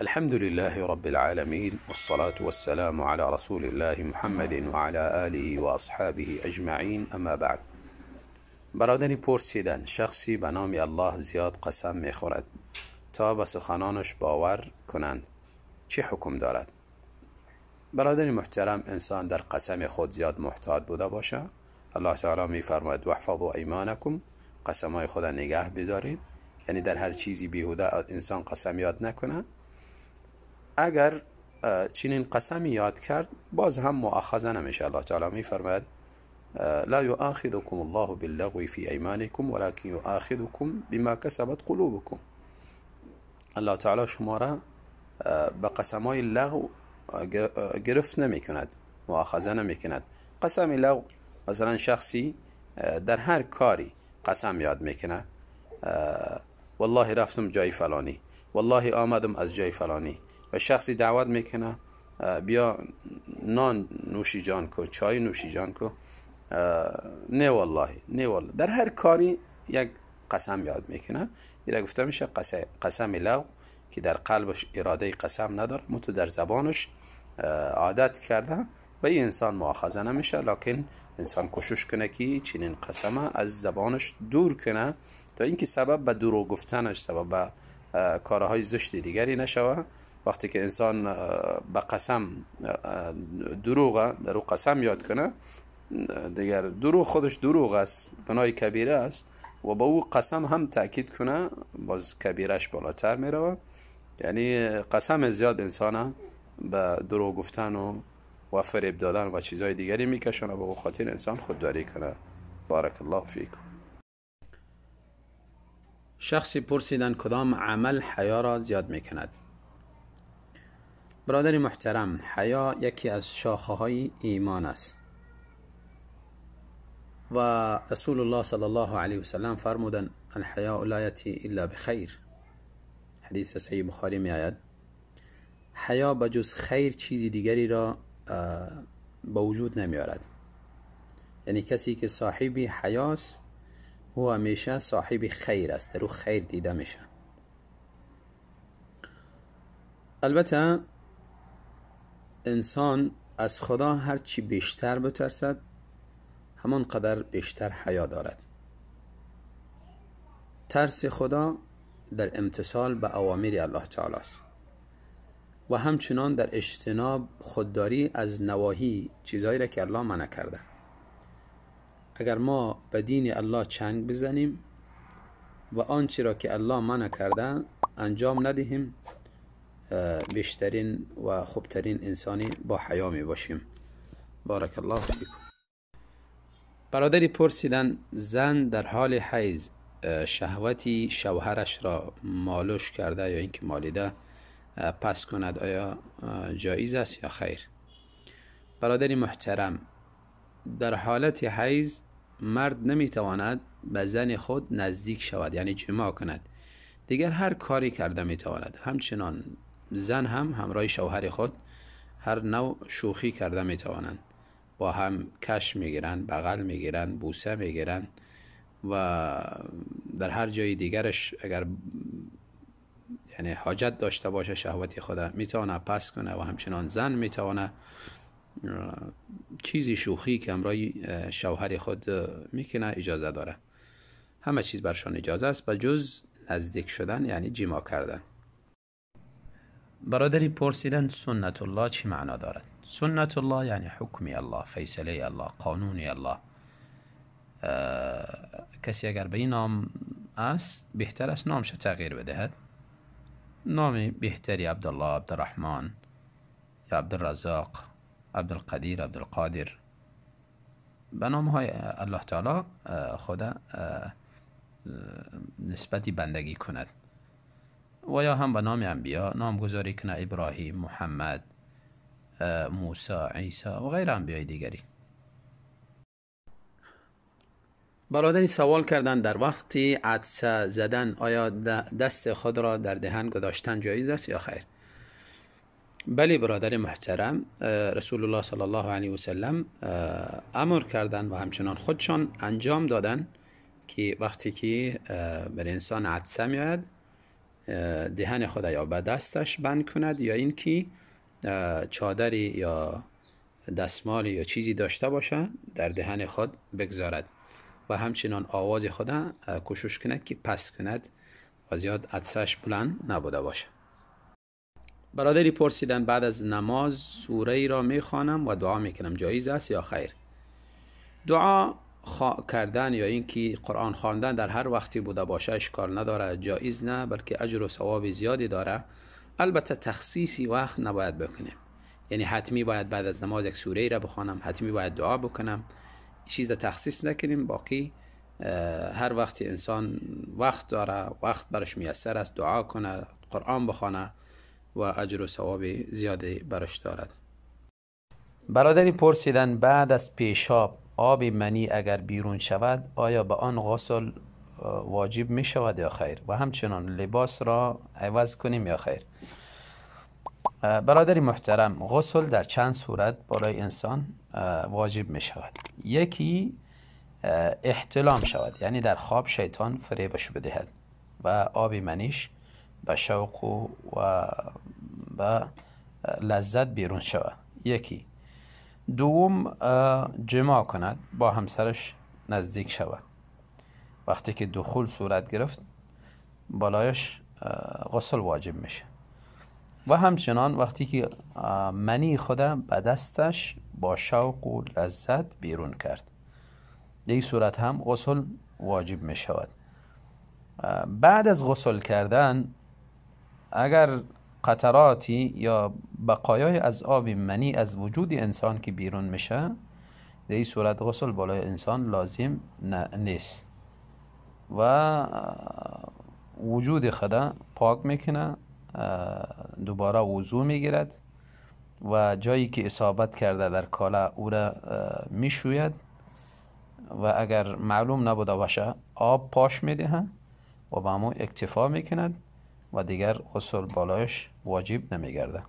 الحمد لله رب العالمين، والصلاة والسلام على رسول الله محمد وعلى آله وأصحابه أجمعين، اما بعد. برادری پرسیدن شخصی به نام الله زیاد قسم میخورد تا به سخنانش باور کنند، چه حکم دارد؟ برادر محترم، انسان در قسم خود زیاد محتاط بوده باشه. الله تعالی میفرماید واحفظوا ایمانکم، قسمای خود نگه بدارید، یعنی در هر چیزی بیهوده انسان قسم یاد نکنه. اگر چنین قسمی یاد کرد باز هم مؤاخذه نمیشه. الله تعالی میفرماید لا يؤاخذكم الله باللغو في ايمانكم ولكن يؤاخذكم بما كسبت قلوبكم. الله تعالی شما را به قسمای لغو گرفت نمی کند، مؤاخذه نمی کند. قسم لغو مثلا شخصی در هر کاری قسم یاد میکنه، والله رفتم جای فلانی، والله آمدم از جای فلانی، و شخصی دعوت میکنه بیا نان نوشی جان کو، چای نوشی جان کو، نه والله نه والله. در هر کاری یک قسم یاد میکنه. این گفته میشه قسم لغو که در قلبش اراده قسم نداره، متو در زبانش عادت کرده، به این انسان مؤاخذه نمیشه. لکن انسان کوشش کنه که چنین قسم از زبانش دور کنه تا اینکه سبب به دروغ گفتنش، سبب به کارهای زشت دیگری نشوه. وقتی که انسان به قسم دروغ در او قسم یاد کنه، دیگر دروغ خودش دروغ است، گناه کبیره است، و با او قسم هم تاکید کنه باز کبیرش بالاتر میروه. یعنی قسم زیاد انسان به دروغ گفتن و فریب دادن و چیزهای دیگری میکشونه، به خاطر انسان خودداری کنه. بارک الله فیکم. شخصی پرسیدن کدام عمل حیا را زیاد میکند؟ برادر محترم، حیا یکی از شاخه های ایمان است و رسول الله صلی الله علیه وسلم فرمودند الحیاء لا یأتی الا بخیر. حدیث صحیح بخاری می آید. حیا به جز خیر چیزی دیگری را به وجود نمی آرد. یعنی کسی که صاحب حیاست او همیشه صاحب خیر است، در او خیر دیده میشه. البته انسان از خدا هرچی بیشتر بترسد همان قدر بیشتر حیا دارد. ترس خدا در امتثال به اوامر الله تعالی است و همچنان در اجتناب خودداری از نواهی، چیزهایی را که الله منع کرده. اگر ما به دین الله چنگ بزنیم و آنچه را که الله منع کرده انجام ندهیم، بیشترین و خوبترین انسانی با حیا می باشیم. بارک الله فیکم. برادری پرسیدن زن در حال حیض شهوتی شوهرش را مالوش کرده یا اینکه مالیده پس کند، آیا جایز است یا خیر؟ برادری محترم، در حالت حیض مرد نمیتواند به زن خود نزدیک شود، یعنی جماع کند. دیگر هر کاری کرده میتواند. همچنان زن هم همراه شوهر خود هر نوع شوخی کرده میتوانند، با هم کش میگیرند، بغل میگیرند، بوسه میگیرند و در هر جای دیگرش اگر یعنی حاجت داشته باشه شهوت خود میتونه پس کنه و همچنان زن میتونه چیزی شوخی که همراه شوهر خود میکنه اجازه داره. همه چیز برشان اجازه است به جز نزدیک شدن، یعنی جیما کردن. برادری پرسیدن سنت الله چی معنا دارد؟ سنت الله یعنی حکم الله، فیصله الله، قانون الله. کسی اگر به این نام است بهتر است نامش تغییر بدهد، نام بهتری عبدالله، عبدالرحمن یا عبدالرزاق، عبدالقدیر، عبدالقادر، به نام های الله تعالی خدا نسبتی بندگی کند، و یا هم به نام انبیا نامگذاری کنه، ابراهیم، محمد، موسی، عیسی و غیر انبیای دیگری. برادری سوال کردن در وقتی عطسه زدن آیا دست خود را در دهن گذاشتن جایز است یا خیر؟ بله برادر محترم، رسول الله صلی الله علیه و سلم امر کردن و همچنان خودشان انجام دادن که وقتی که بر انسان عطسه میآید دهن خود یا به دستش بند کند یا اینکه چادری یا دستمال یا چیزی داشته باشه در دهن خود بگذارد و همچنان آواز خود کوشش کند که پس کند و زیاد عطسش بلند نبوده باشه. برادری پرسیدن بعد از نماز سوره ای را میخوانم و دعا میکنم، جایز است یا خیر؟ دعا کردن یا اینکه قرآن خواندن در هر وقتی بوده باشه اشکال نداره، جایز نه، بلکه اجر و ثواب زیادی داره. البته تخصیصی وقت نباید بکنیم، یعنی حتمی باید بعد از نماز یک سوره ای را بخوانم، حتمی باید دعا بکنم، چیز تخصیص نکنیم. باقی هر وقتی انسان وقت داره، وقت برش میسر است، دعا کنه، قرآن بخوانه و اجر و ثواب زیادی برش دارد. برادری پرسیدن بعد از پیشاب آب منی اگر بیرون شود آیا به آن غسل واجب می شود یا خیر؟ و همچنان لباس را عوض کنیم یا خیر؟ برادر محترم، غسل در چند صورت بالای انسان واجب می شود. یکی احتلام شود، یعنی در خواب شیطان فریبش بدهد و آب منیش به شوق و به لذت بیرون شود. یکی. دوم، جماع کند، با همسرش نزدیک شود. وقتی که دخول صورت گرفت بالایش غسل واجب میشه. و همچنان وقتی که منی خود به دستش با شوق و لذت بیرون کرد، در این صورت هم غسل واجب می شود. بعد از غسل کردن اگر قطراتی یا بقایای از آب منی از وجود انسان که بیرون میشه، در این صورت غسل بالای انسان لازم نیست و وجود خود پاک میکنه، دوباره وضو میگیرد و جایی که اصابت کرده در کاله او را میشوید و اگر معلوم نبوده باشه آب پاش میده و به همون اکتفا میکند و دیگر غسل بالایش واجب نمیگرده.